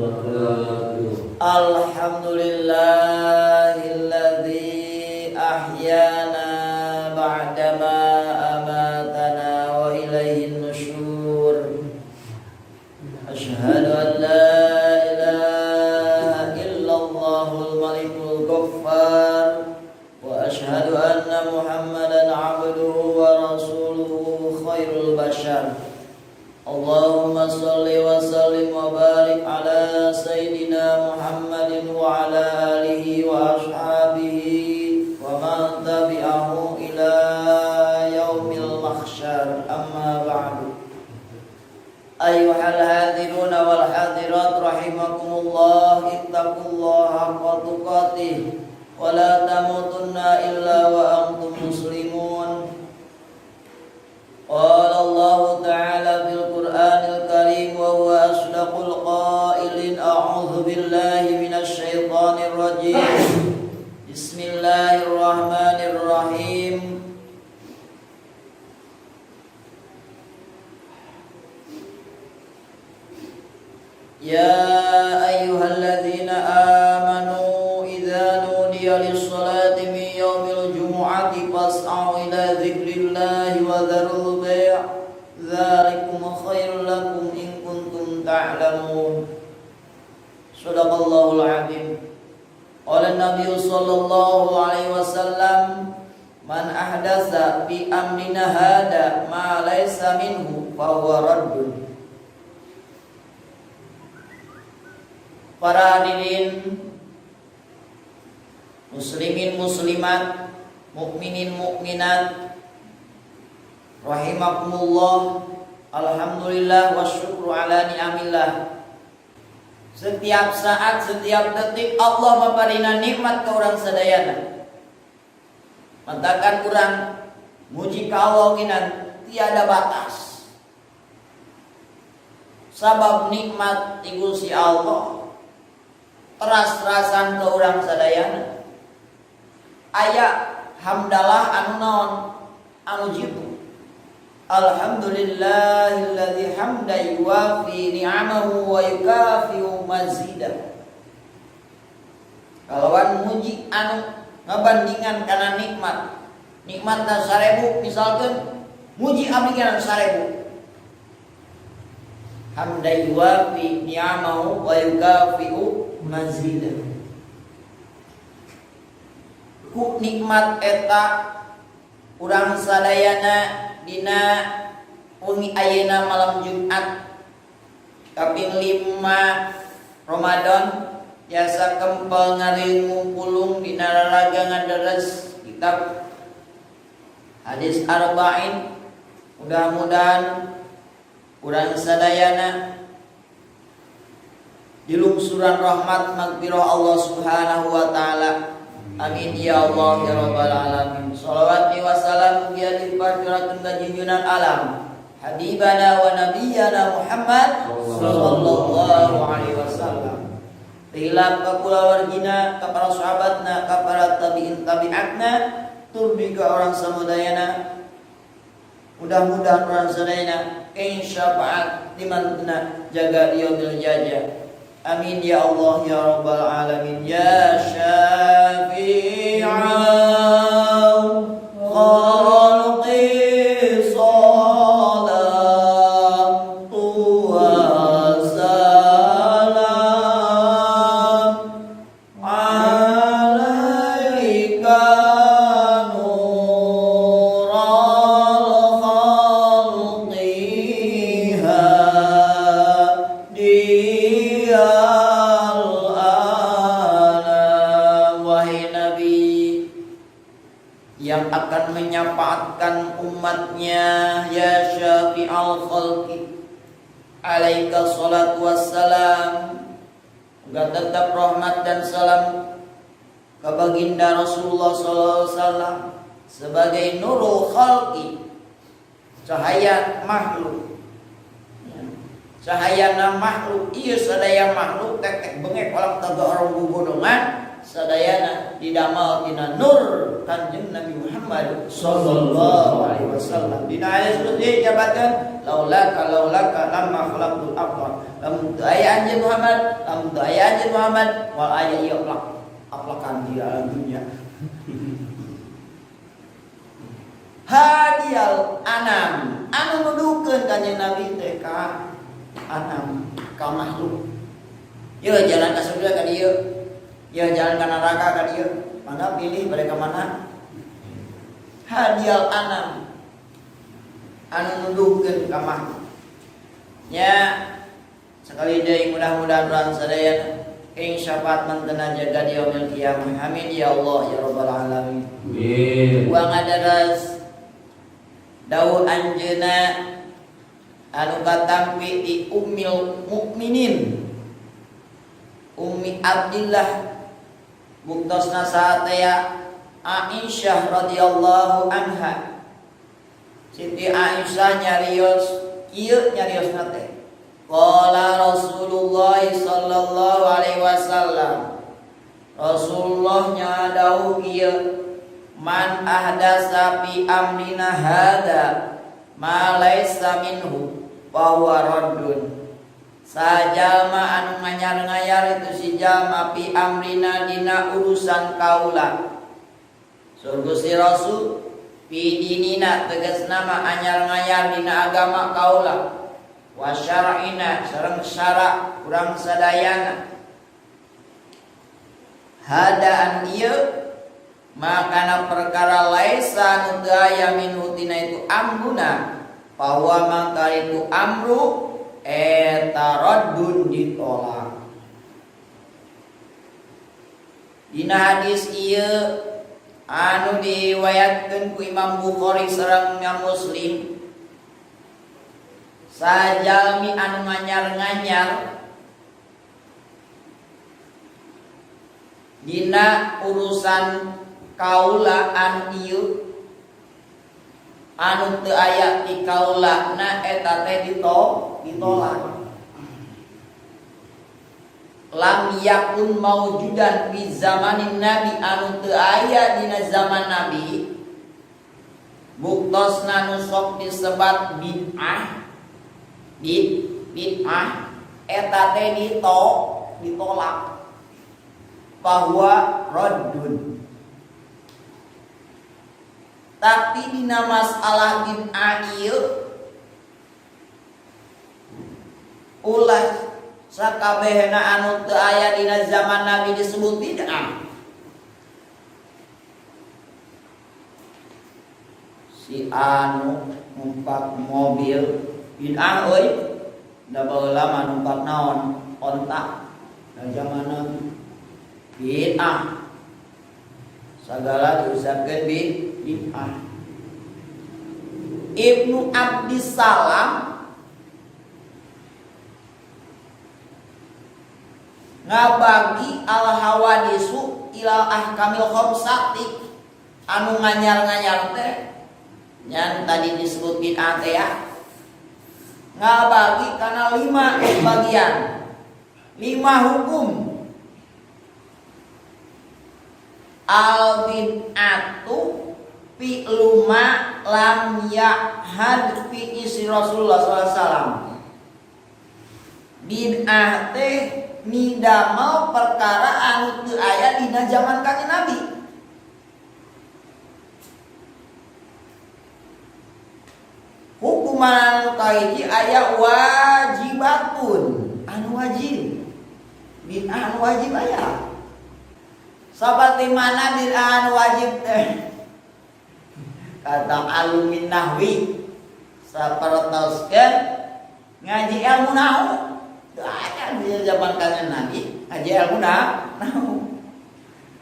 Wabarakatuh. Alhamdulillahilladzi ahyana ba'dama amatana wa ilaihin nusyur. Asyhadu an la ilaha illallahul malikul ghaffar wa asyhadu anna Muhammadan abduhu wa rasuluhu khairul bashar. Allahumma salli wa sallim wa barik ala sayyidina Muhammadin wa ala alihi wa ashabihi wa man tabi'ahu ila yaumil mahsyar. Amma ba'du. Ayyuhal hadiruna wal hadirat rahimakumullah, ittaqullaha haqqa tuqatih wa la tamutunna illa wa antum muslimun. Qala Allah Ta'ala fil Qur'anil Karim wa huwa asdaqul qailin, a'udzu billahi minasy syaithanir rajim. Bismillahirrahmanirrahim. Ya ayyuhalladzina amanu idza nudiya lis-salati min yaumil jumu'ati fas'au ila dzikrillahi wa dzarul bai' dzalikum khairul lakum in kuntum ta'lamun. Shadaqallahul azim. Qala an-nabiy sallallahu alaihi wasallam, man ahdatsa fi amrina hada ma laysa minhu fa huwa raddun. Para hadirin muslimin muslimat, mukminin mukminat rahimakumullah. Alhamdulillah wa syukru ala ni'amillah. Setiap saat, setiap detik Allah memparina nikmat ke urang sadayana. Matakan urang muji ka Allah nginan tiada batas. Sabab nikmat ti Gusti Allah teras-terasan ke urang sadayana. Aya hamdalah anu naon anu jitu. Alhamdulillahilladzi hamda yuwafi ni'amahu wa yukafi'u mazidah. Kalawan muji anu ngabandingan kana nikmat. Nikmatna 1000 misalkan muji abdi kana 1000. Hamda yuwafi ni'amahu wa yukafi'u mazidah. Ku nikmat eta urang sadayana dina wengi ayeuna malam Jumat kaping 5 Ramadan jasa kempel ngaringu pulung dina raraga ngaderes kitab hadis arba'in. Mudah-mudahan urang sadayana dilungsuran rahmat magfirah Allah Subhanahu wa taala. Amin ya Allah ya rabbal alamin. Shalawat wa salam ya dipacurakeun ka junjungan alam habibana wa nabiyana Muhammad sallallahu alaihi wasallam. Tilap ka kulawargina, ka para sahabatna, ka para tabi'in tabi'atna, tur ka orang samudayana. Mudah-mudahan orang sadayana syafaat dimantuna jaga yaumil jaja. Amin ya Allah ya rabbal alamin. Ya syafi'al khalqi salatu wa salam alaika nural khalqi hadiyal alam. Wahai Nabi yang akan menyafaatkan umatnya, ya syafi'al khalqi alaika salatu wassalam. Semoga tetap rahmat dan salam ke baginda Rasulullah sallallahu alaihi wasallam sebagai nurul khalqi, cahaya makhluk. Cahayana makhluk, ieu sadaya makhluk tek-tek bengek olah taga orang gugodongan. sadayana didamel tina nur Kanjeng Nabi Muhammad sallallahu alaihi wasallam. Dina ayat seperti jabatkan laulaka laulaka lamma khalaqtul ardha. Lamun teu aya anjeun Muhammad, lamun teu aya anjeun Muhammad, moal aya ieu aplak aplakan di alam dunia. Hadial anam anu nuduhkeun Kanjeng Nabi teh ka anam ka makhluk. Yeuh jalan ka surga ka dieu. Yeuh jalan ka neraka ka dieu. Mangga pilih mereka mana? Hadial anam anu nuduhkeun ka makhluk. Nya sekali deui mudah-mudahan urang sadayana ing syafaat mantena jaga di yaumil kiamah. Amin ya Allah ya rabbal alamin. Amin. Wa ngadaras dawuh anjeuna anu katampi di Ummil Mukminin Ummi Abdillah buktosna saataya Aisyah radhiyallahu anha. Siti Aisyah nyarios kieu nyariosna teh. Qala Rasulullah sallallahu alaihi wasallam. Rasulullah nyadauh kieu, man ahdasa fi amrina hada ma laisa minhu fa huwa raddun. Sajalma anu nganyar-nganyar itu si jalma fi amrina dina urusan kaula. Surga si Rasul fi dinina tegas nama anyar-nganyar dina agama kaula. Wa syar'ina sareng syara kurang sadayana. Hada anu ieu makana perkara laisa anu teu aya minhu tina itu amruna bahwa mangka itu amru eta raddun ditolak. Dina hadis ieu anu diriwayatkeun ku Imam Bukhari sareng Imam Muslim, sajalmi anu nganyar-nganyar dina urusan kaula anu ieu anu teu aya di kaula na eta teh ditolak. Lam yakun maujudan fi zamanin nabi anu teu aya dina zaman nabi, buktosna nu sok disebat bid'ah, bid'ah eta teh ditolak bahwa raddun. Tapi dina masalah bid'ah ieu ulah sakabehna anu teu aya dina zaman Nabi disebut bid'ah. Si anu numpak mobil bid'ah euy, da baheula mah numpak naon? Onta. Da zaman Nabi bid'ah. Sagala diusapkeun bid'ah. Ibnu Abdissalam ngabagi al hawadisu ilal ahkamil khamsati anu nganyar-nganyar teh nyan tadi disebut bid'ah teh ya, ngabagi kana 5 bagian, 5 hukum. Al bid'atu fi'lu ma lam ya'had fi isi Rasulullah sallallahu alaihi wasallam. Bid'ah teh midamel perkara anu teu aya dina zaman Kanjeng Nabi. Hukuman anu kahiji aya wajibatun, anu wajib. Bid'ah anu wajib aya. Saperti mana bid'ah anu wajib teh? Kata alumin nahwi sapertoskeun ngaji ilmu nahwu. Teu aya di zaman Kanjeng Nabi ngaji ilmu nahwu.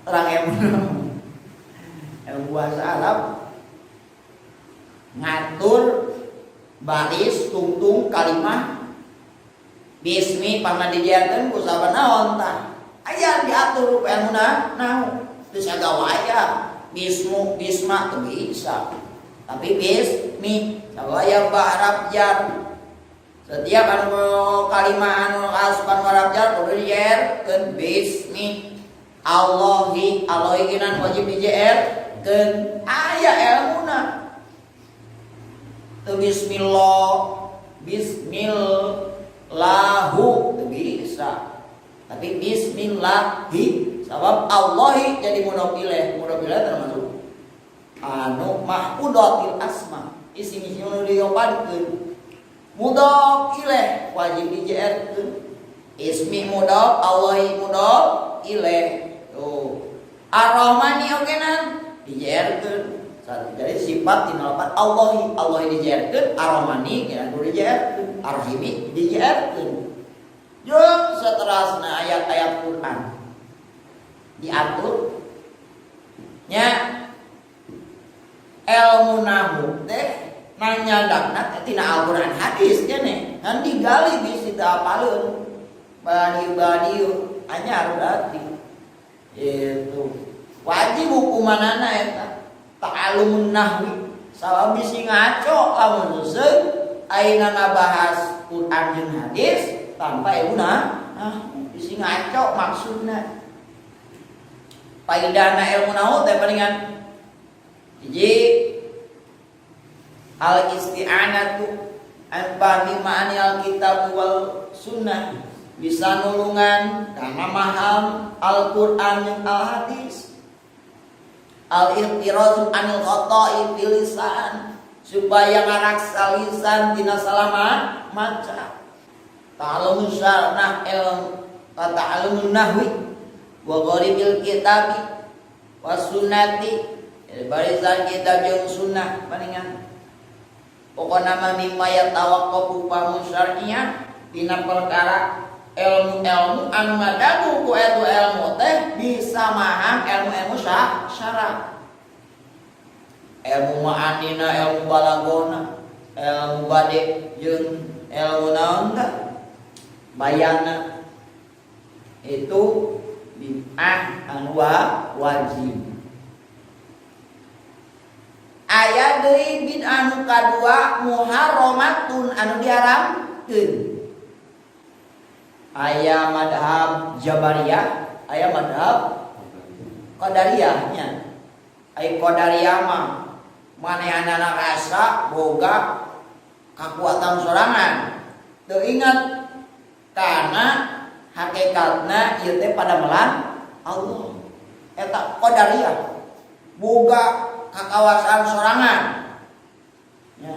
Terang ilmu nahwu. Ilmu bahasa Arab ngatur baris tungtung kalimah bismi pangna didiarkeun ku saban naon tah. Aya diatur ku ilmu nahwu. Teu sagawa aya bismu bisma teu bisa. Tapi bismi sawaya ba Arab jar. Setiap anu kalimah anu asupan Arab jar kudu dijerkeun bismi. Allahi Allahi kinan wajib di JR keun aya elmuna. Teu bismillah bismillahu teu bisa. Tapi bismillahi sabab Allahi jadi mudhof ilaih, mudhof ilaih termasuk anu mahfudatil asma, isim-isim nu diopankeun. Mudhof ilaih wajib di JR keun. Ismi mudhof, Allahi mudhof ilaih. Tuh. Ar-Rahmani oge nan di JR keun. Jadi sifat dina lapan Allahi, Allahi di JR keun, Ar-Rahmani kira kudu di JR keun, Ar-Rahimi di JR keun. Jeung seterusna ayat-ayat Quran diatur nya ilmu nahwu teh nanyandakna teh tina Al-Qur'an hadis keneh ngan digali bisi teu apaleun badi-badi anyar berarti itu wajib hukumanana eta ta'alumun nahwi sabab bisi ngaco lamun seuseung ayeuna ngabahas Quran jeung hadis tanpa ilmu nah bisi ngaco maksudna. Paidahna ilmu nahwu teh palingan hiji al isti'anatu an fahmi ma'ani alkitab wal sunnah, bisa nulungan karena maham Al-Qur'an yang al-hadis. Al ihtiraz anil khata'i fil lisan, supaya ngaraksa lisan tina salah maca. Ta'allumus syarah ilm ta'allumun nahwi wa gharibil kitabi was sunnati, barisan kitab jeung sunnah palingan. Pokona mah mimma yatawaqqafu fahmu syar'iyyah, dina perkara ilmu-ilmu anu ngadagu ku eta ilmu teh bisa maham ilmu-ilmu syara. Ilmu ma'anina, ilmu balagona, ilmu bade jeung ilmu naon teh bayana itu bid'ah anu wajib. Aya deui bid'ah nu kadua muharramatun anu diharamkeun. Aya madhab Jabariyah, aya madhab Qadariyah nya. Aya Qadariyah mah manehanana rasa boga kakuatan sorangan. Teu ingat karena hakikatna ieu teh padamelan Allah. Eta Qadariyah boga kakawasaan sorangan. Ya.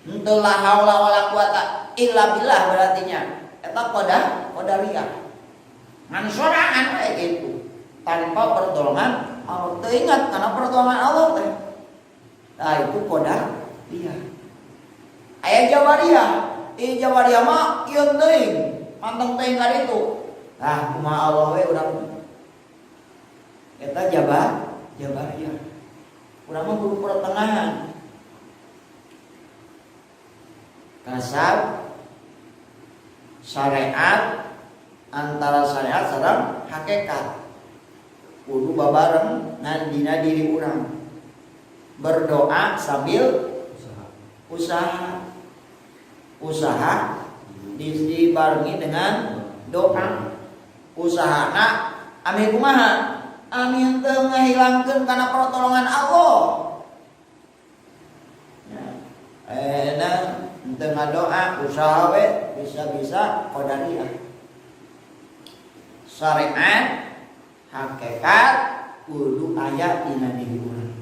Henteu la haula wala quwata illa billah berarti nya. Eta qadariyah. Ngan sorangan we gitu. Tanpa pertolongan Allah. Teu ingat karena pertolongan Allah teh. Nah itu qadariyah. Aya Jabariyah. Ieu Jabariyah mah ieu teuing, manteng teuing ka ditu. Nah, kumaha Allah we urang. Eta Jabariyah. Urang mah kudu pertengahan. Kasab syariat antara syariat sareng hakikat kudu babareng ngan dina diri urang. Berdoa sambil usaha. Usaha dibarengi dengan doa. Usahana ameh kumaha? Ameh teu ngahilangkeun kana pertolongan Allah. Ya. Enak teu ngadoa usaha we bisa-bisa qadariyah. Syariat hakikat kudu aya dina diri urang.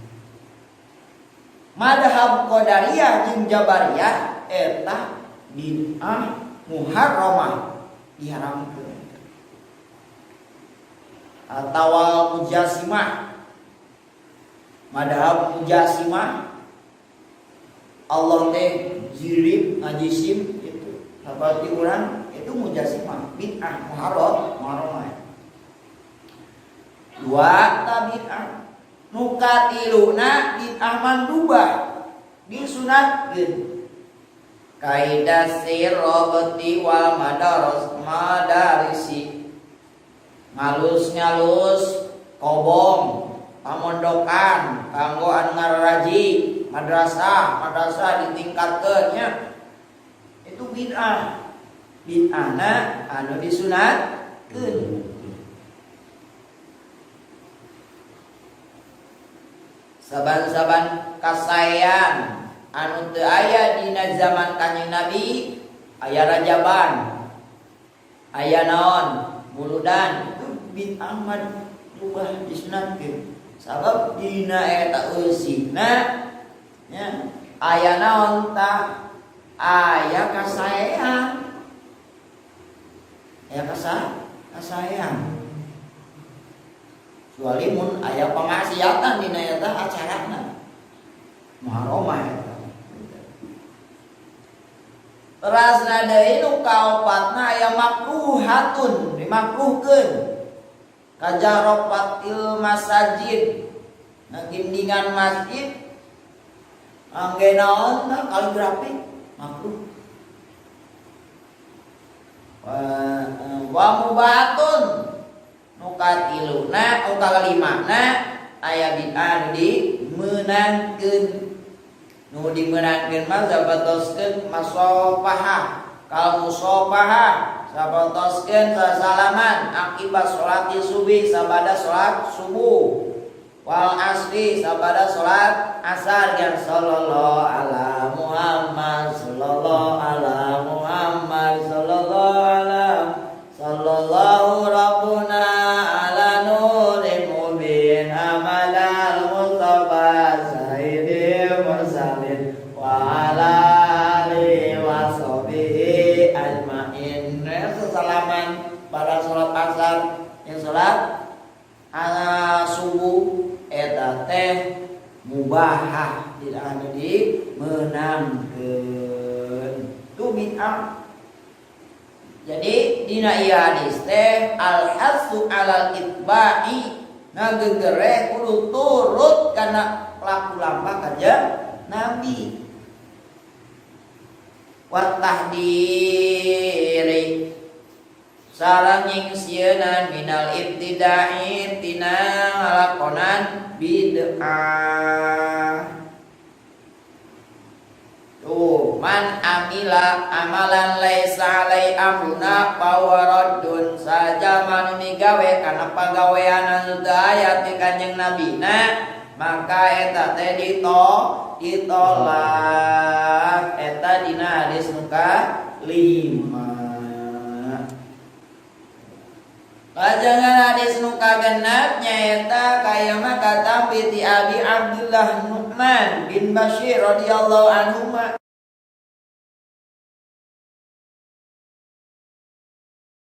Madhab Qadariyah jeung Jabariyah eta bid'ah muharramah, diharamkeun. Atawa mujasimah. Madhab mujasimah Allah teh jirib ngajisim itu seperti urang itu mujasimah bid'ah muharramah. Dua ta bid'ah. Nu katiluna bid'ah mandubah disunatkeun. Kaidah sirobati wal madaros madarisi, ngalus-ngalus kobong pamondokan kanggo anu ngararaji madrasah, madrasah ditingkatkeun nya itu bid'ah. Bid'ahna anu disunatkeun. Saban-saban kasaean anu teu aya dina zaman Kanjeng Nabi, aya rajaban, aya naon, muludan, itu bid'ah mah mubah disunatkeun. Sabab dina eta eusina nya aya naon tah, aya kasaean. Aya kasaean. Kecuali mun aya pemaksiatan dina eta acarana. Muharramah eta. Terasna deui nu kaopatna aya makruhatun, dimakruhkeun. Kajaropatil masajid. Ngagindingan masjid angge naon tah, kaligrafi, makruh. Wa mubahatun nu katiluna, nu kalimana aya bid'ah dimeunangkeun. Nu dimeunangkeun mah sabatoskeun masofahah, kal musofahah sabatoskeun sasalaman akibat salat subuh, sabada salat subuh, wal asri sabada salat asar, yang sallallahu ala Muhammad, sallallahu ala Muhammad, sallallahu ala sallallahu rabbuna ala nurin mubin amadal mustafa sayyidil mursalin wa ala alihi wa sahbihi ajmain. Sesalaman pada salat asar yang salat ala subuh eta teh mubahah, tidak anu dimenangkeun. Tu bid'ah. Jadi dina ieu hadis teh al hasu alal itba'i, ngagegere kudu turut kana laku lampah Kanjeng Nabi. Wa tahdiri sareng nyingsieunan minal ibtida'i tina ngalakonan bid'ah. Tuh, man amila amalan laisa alai amruna fahuwa raddun, saja manu migawe kana pagawean anu teu aya ti Kanjeng Nabina, maka eta teh ditolak. Eta dina hadis nu kalima. Lajengan hadis nu kagenep nyaeta kaya mah katampi ti Abi Abdullah Nu'man bin Bashir radhiyallahu anhu.